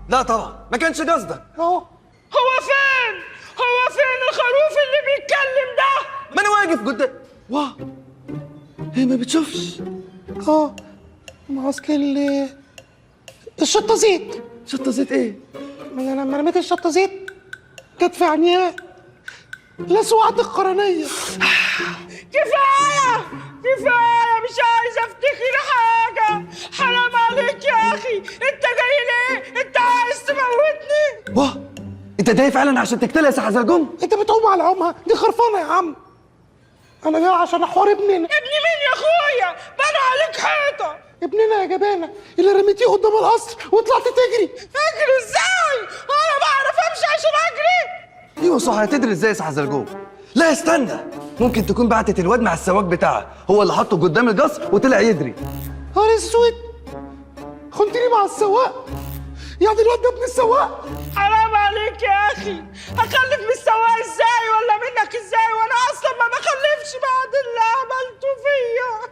لا طبعا ما كانش قصدك. اهو. هو فين؟ هو فين الخروف اللي بيتكلم ده؟ ما انا واقف قدام. واه، هي ما بتشوفش. اه، ما اصل الشطه زيت. شطه زيت ايه؟ ما انا لما رميت الشطه زيت جت في عينيها لسوعة القرنيه. كفاية كفاية، مش عايزه افتكر حاجة. حرام عليك يا اخي، انت جاي ليه؟ انت عايز تموتني؟ واه، انت جاي فعلا عشان تقتلها يا سحزلجوم؟ انت بتقوم على عمها دي خرفانه يا عم. انا جاي عشان احوار ابننا. ابن مين يا اخويا؟ بنى عليك حيطة. ابننا يا جبانه اللي رميتيه قدام القصر وطلعت تجري. اجري ازاي؟ انا بعرف امشي عشان اجري؟ ايوه صح، هتدري ازاي يا سحزلجوم؟ لا استنى، ممكن تكون بعتت الواد مع السواق بتاعها، هو اللي حطه قدام القصر وطلع يدري. نهار اسود، خنتني مع السواق؟ يعني الواد ده ابن السواق؟ حرام عليك يا اخي، هخلي